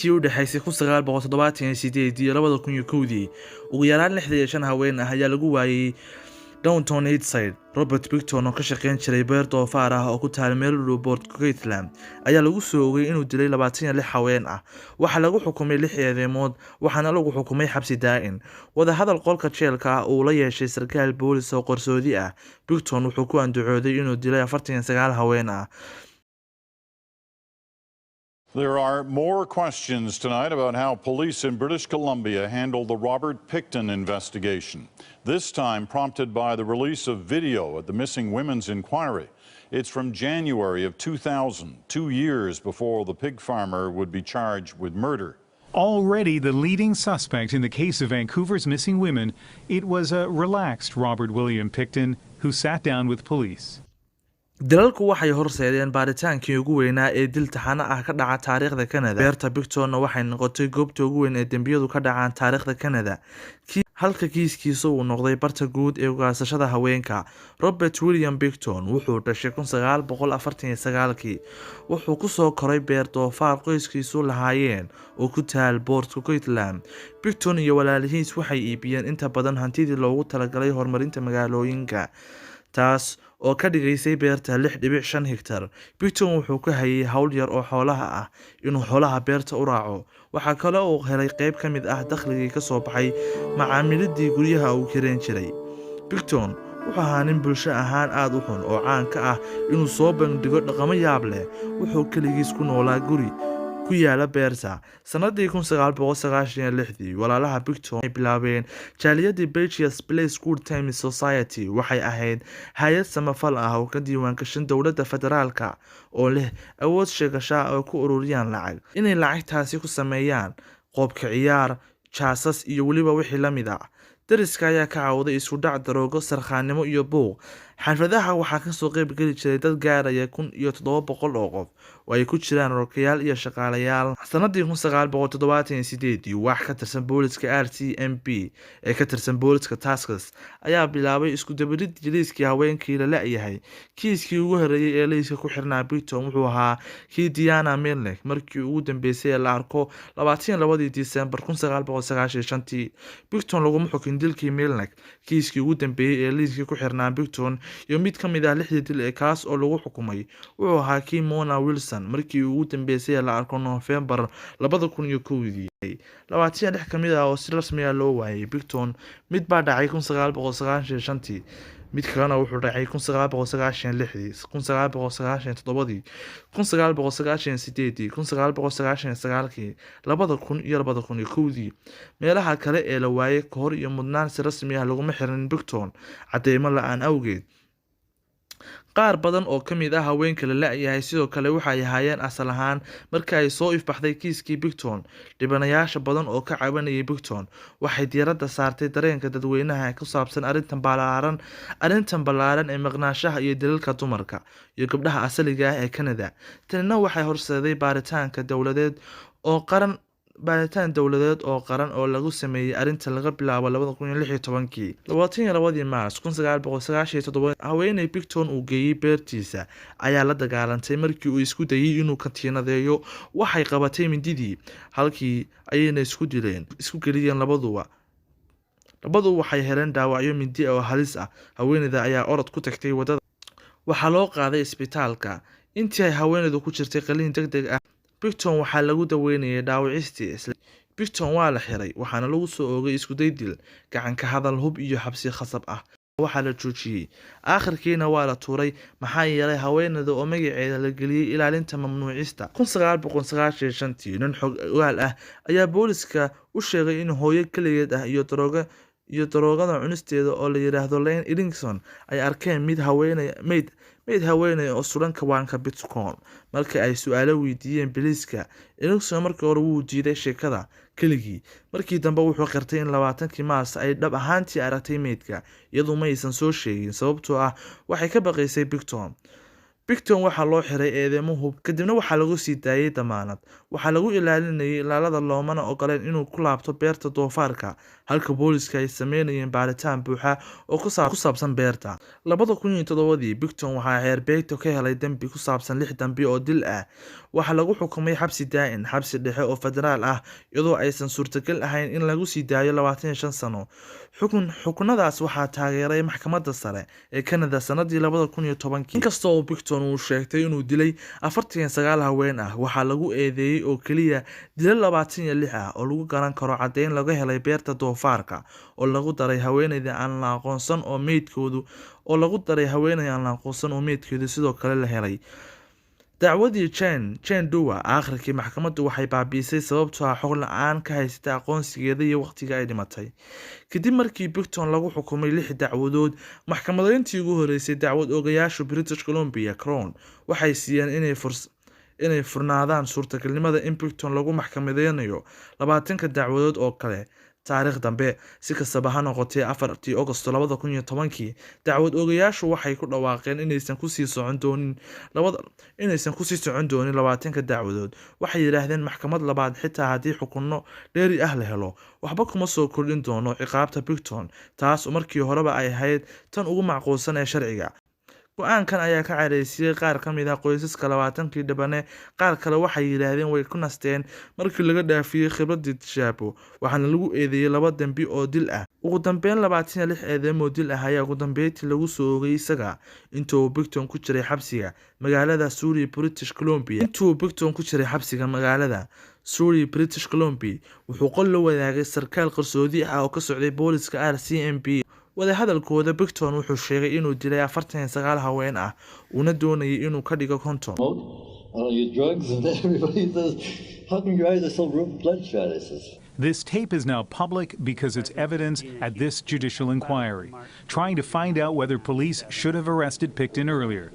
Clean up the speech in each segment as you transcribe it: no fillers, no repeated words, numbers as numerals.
Intii u dhaxaysay 1978 iyo 2001-dii, ugu yaraan 65 haween ah ayaa lagu waayay Downtown Eastside. Robert Pickton, oo ka shaqayn jiray beer doofaar ah oo ku taal meel u dhow Port Coquitlam, ayaa lagu soo oogay inuu dilay 26 haween ah. Waxaa lagu xukumay lix eedeymood, waxaana lagu xukumay xabsi daa'in. Wadahadal qolka jeelka ah uu la yeeshay sarkaal boolis oo qarsoodi ah, Pickton wuxuu ku andacooday inuu dilay 49 haween ah. There are more questions tonight about how police in British Columbia handled the Robert Pickton investigation, this time prompted by the release of video at the Missing Women's Inquiry. It's from January of 2000, 2 years before the pig farmer would be charged with murder. Already the leading suspect in the case of Vancouver's missing women, it was a relaxed Robert William Pickton who sat down with police. Dilalku waxay horseedeen baaritaankii ugu weynaa ee dil taxane ah ka dhaca taariikhda Canada. Beerta Pickton waxay noqotay goobta ugu weyn ee dembiyadu ka dhacaan taariikhda Canada, halka kiiskiisa uu noqday barta guud ee ugaarsashada haweenka. Robert William Pickton wuxuu dhashay 1949-kii. Wuxuu ku soo koray beer doofaar qoyskiisu lahaayeen oo ku taal Port Coquitlam. Pickton iyo walaalihiis waxay iibiyeen inta badan hantidii loogu talagalay horumarinta magaalooyinka, taas oo ka dhigaysay beerta 6.5 hektar. Pickton wuxuu ku hayay hawl yar oo xoolaha ah, inuu xoolaha beerta u raaco. Waxaa kale oo uu helay qayb ka mid ah dakhligii ka soo baxay macaamilidii guryaha uu kireen jiray. Pickton wuxuu ahaa nin bulsho ahaan aad u xun oo caan ka ah inuu soo bandhigo dhaqamo yaab leh. Wuxuu keligiis ku noolaa guri ku yaala beerta. Sanadii 1996-dii, walaalaha Pickton ay bilaabeen jaaliyadii Pecci's Place Good Times Society. Waxay ahayd hay'ad samafal ah oo ka diiwaangashan dowladda federaalka oo leh awood sheegasho oo ku ururiyaan lacag, inay lacagtaasi ku sameeyaan qoobka ciyaar, jaasas iyo weliba wixii la mid ah. Dariska ayaa ka cawday isku dhac, daroogo, sarkhaannimo iyo buuq. Xafladaha waxaa kasoo qayb geli jiray dad gaaraya 1700 oo qof, oo ay ku jiraan rakayaal iyo shaqaalayaal. Sanadii 1978-dii, waax ka tirsan booliska RCMP ee ka tirsan booliska Taskers ayaa bilaabay isku dabarid liiskii haweenkii la la'yahay. Kiiskii ugu horreeyay ee liiska ku xirnaa Pickton wuxuu ahaa kii Diana Melnyk, markii ugu dambeysay ee la arko 22-dii Disembar 1995-tii. Pickton laguma xukin dilkii Melnyk. Kiiskii ugu dambeeyay ee liiskii ku xirnaa Pickton iyo mid ka mid ah lixdii dil ee kaas oo lagu xukumay wuxuu ahaa kii Mona Wilson, markii ugu dambeysay ee la arko Noofembar 2001-dii. 26 ka mid ah oo si rasmi ah loo waayay Pickton, mid baa dhacay 1995-tii, mid kalena wuxuu dhacay 1996-dii, 1997-dii, 1998-dii, 1999-kii, 2000 iyo 2001-dii. Meelaha kale ee la waayay kahor iyo mudnaan si rasmi ah laguma xirin Pickton cadeymo la'aan awgeed. Qaar badan oo ka mid ah haweenka la la'yahay sidoo kale waxay ahaayeen asal ahaan markii ay soo ifbaxday kiiskii Pickton dhibanayaasha badan oo ka cabanayay Pickton. Waxay diiradda saartay dareenka dadweynaha ku saabsan arrintan ballaaran ee maqnaanshaha iyo dilalka dumarka iyo gabdhaha asaliga ah ee Canada. Tanina waxay horseeday baaritaan dowladeed oo qaran oo lagu sameeyay arrinta laga bilaabo 2016-kii. 22-dii Maars 1997, haweeney Pickton uu geeyay beertiisa ayaa la dagaalantay markii uu isku dayay inuu katiinadeeyo. Waxay qabatay mindidii, halkii ayayna isku dileen, isku geliyeen labaduba. Labadu waxay heleen dhaawacyo mindi oo halis ah. Haweeneyda ayaa orod ku tagtay waddada. Waxaa loo qaaday isbitaalka. Intii ay haweeneydu ku jirtay qalliin degdeg ah, Pickton waxaa lagu daweynayay dhaawaciisii. Pickton waa la xiray, waxaana lagu soo oogay isku day dil, gacan ka hadal, hub iyo xabsi khasab ah. Waxaa la joojiyey, aakhirkiina waa la tuuray, maxaa yeelay haweeneyda oo magaceeda la geliyey ilaalinta mamnuucista. 1995-tii, nin xog ogaal ah ayaa booliska u sheegay in hooyo keligeed ah iyo daroogada cunisteeda oo la yiraahdo Lane Erickson ay arkeen mid haweeney meyd haweeney oo suran kawaanka Pickton. Markii ay su'aalo weydiiyeen booliiska, Erickson markii hore wuu diiday sheekada keligii. Markii dambe wuxuu qirtay in 20-kii Maars ay dhab ahaantii aragtay meydka. Iyadu ma aysan soo sheegin sababtoo ah waxay ka baqaysay Pickton. Pickton waxaa loo xiray eedeymo hub, kadibna waxaa lagu sii daayay damaanad. Waxaa lagu ilaalinayay ilaalada loomana ogoleen inuu ku laabto beerta doofaarka, halka booliiska ay sameynayeen baaritaan buuxa oo ku saabsan beerta. 2007dii, Pickton waxaa xeer-beegto ka helay dambi ku saabsan 6 dambi oo dil ah. Waxaa lagu xukumay xabsi daa'in, xabsi dhexe oo federaal ah, iyadoo aysan suurtagal ahayn in lagu sii daayo 25 sano. Xukunnadaas waxaa taageeray Maxkamadda Sare ee Kanada sanadii 2010. Inkasta oo Pickton uu sheegtay inuu dilay 49 haween ah, waxaa lagu eedeeyay oo keliya dilal 26 ah oo lagu garan karo caddeyn laga helay beerta doofaarka oo lagu daray haweeneyda aan la aqoonsan oo meydkoodu oo lagu daray haweeney aan la aqoonsan oo meydkeedu sidoo kale la helay. Dacwadii Jane Doe aakhirkii maxkamaddu waxay baabi'isay sababtoo ah xog la'aan ka haysata aqoonsigeeda iyo waqtiga ay dhimatay. Kadib markii Pickton lagu xukumay 6 dacwadood, maxkamadeyntii ugu horeysay dacwad oogayaasha British Columbia Crown waxay siiyeen inay furnaadaan suurtagalnimada in Pickton lagu maxkamadeynayo 20 dacwadood oo kale taariikh dambe. Si kastaba ha noqotee, 4 Agosto 2010 dacwad oogayaashu waxay ku dhawaaqeen inaysan ku sii socon doonin 20 dacwadood. Waxay yiraahdeen maxkamad labaad xitaa haddii xukunno dheeri ah la helo, waxba kuma soo kordhin doono ciqaabta Pickton, taas oo markii horeba ay ahayd tan ugu macquulsan ee sharciga. Go'aankan ayaa ka careysiiyay qaar ka mid ah qoysaska 20kii dhibane. Qaar kale waxay yiraahdeen way ku nasteen markii laga dhaafiyay khibradii tijaabo, waxaana lagu eedeeyay 2 dambi oo dil ah. Ugu dambeyn, 26 eedeymo dil ah ayaa ugu dambeyntii lagu soo oogay isaga intii uu Pickton ku jiray xabsiga magaalada Surrey, British Columbia. Intii uu Pickton ku jiray xabsiga magaalada Surrey, British Columbia, wuxuu qol la wadaagay sarkaal qarsoodi ah oo ka socday booliiska RCMP. Wadahadalkooda, Pickton wuxuu sheegay inuu dilay 49 haween ah, uuna doonayay inuu ka dhigo 50. I don't use drugs, and everybody says, how come your eyes are so bloodshot? I says, This tape is now public because it's evidence at this judicial inquiry, trying to find out whether police should have arrested Pickton earlier.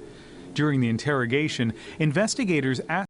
During the interrogation, investigators asked